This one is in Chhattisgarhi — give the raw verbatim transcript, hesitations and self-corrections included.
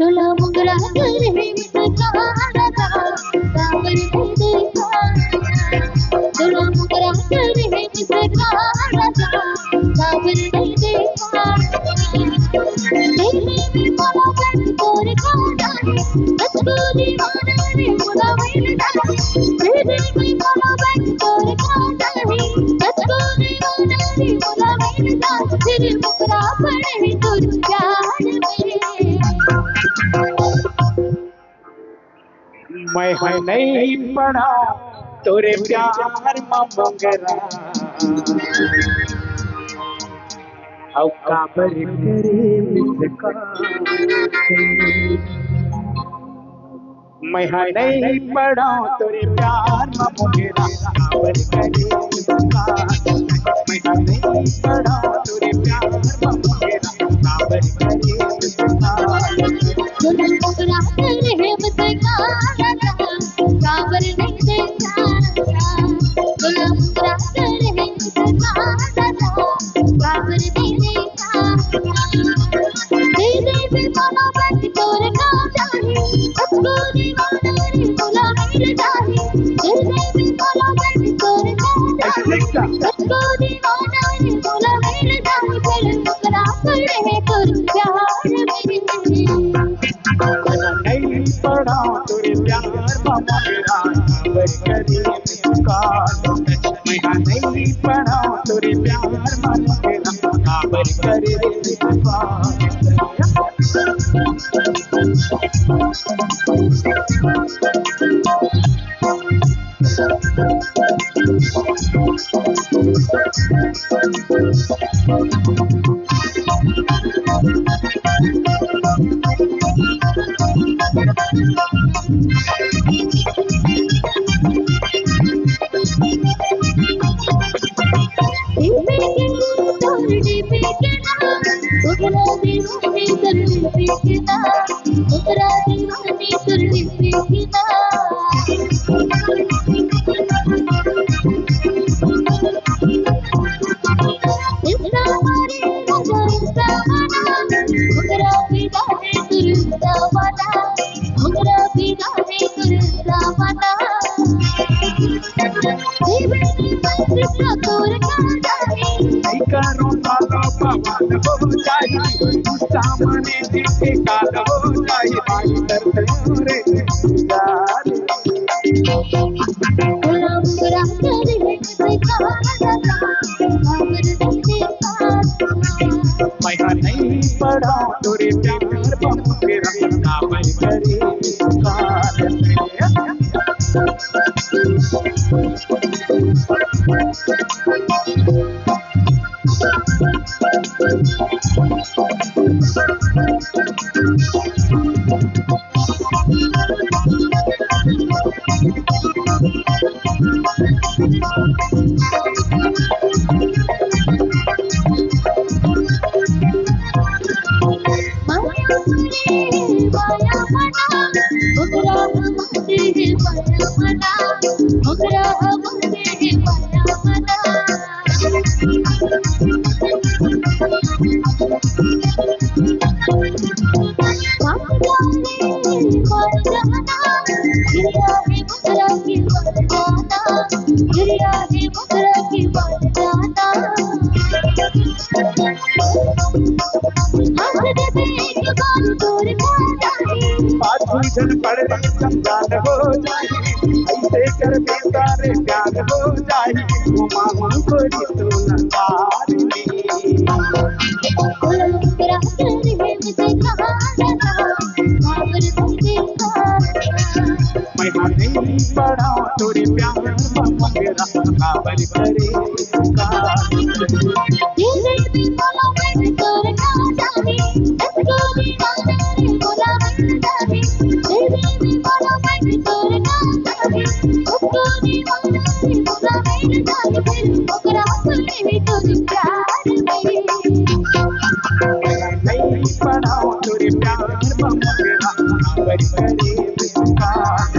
तोला मुंगरा कर हे मुस्कान दा, काबर नहीं देखा। तोला मुंगरा कर हे मुस्कान दा, काबर नहीं देखा। तेरे में मोला बस तोर का जाने, बस को दीवाना रे मोला मेरे जाने। तेरे में मोला बस तोर का जाने, बस को दीवाना रे मोला मेरे जाने। तेरे मुंगरा पड़े तोर प्यार में। मैं ह नहीं पड़ा तोरे प्यार म मोंगरा, अउ काबर करे मुस्कान। मैं ह नहीं पड़ा तोरे प्यार म मोंगरा, काबर करे मुस्कान। मैं ह नहीं पड़ा तोरे प्यार म मोंगरा, काबर करे मुस्कान। तोला मुंगरा कर हे मुस्कान दा, काबर नहीं देखा। तोला मुंगरा कर हे मुस्कान दा, काबर नहीं देखा। तेरे पे मोला बस तोर का जाने, बस को दीवाना रे मोला मेरे जाने। तेरे पे मोला बस तोर का जाने, बस को दीवाना रे मोला मेरे जाने। तोला मुंगरा कर हे तोर प्यार में। नहीं पड़ा तोरे प्यार म मोंगरा, काबर करे मुस्कान। मैं ह नहीं पड़ा तोरे प्यार म मोंगरा, काबर करे मुस्कान। करो ताला पवन हो जाई, सामने देखे काल हो जाई, भाई दर्द रे जान। मैं ह नहीं पड़ा तोरे प्यार म मोंगरा, काबर करे मुस्कान। पाछू झन पड़े संतान हो जाई, ऐसे कर बेटा रे प्यार हो जाई, घुमाऊं गोरी तोला तार में। मैं ह नहीं पड़ा तोरे प्यार म मोंगरा, काबर करे मुस्कान। नहीं पड़ा तोरे प्यार म मोंगरा, काबर करे मुस्कान।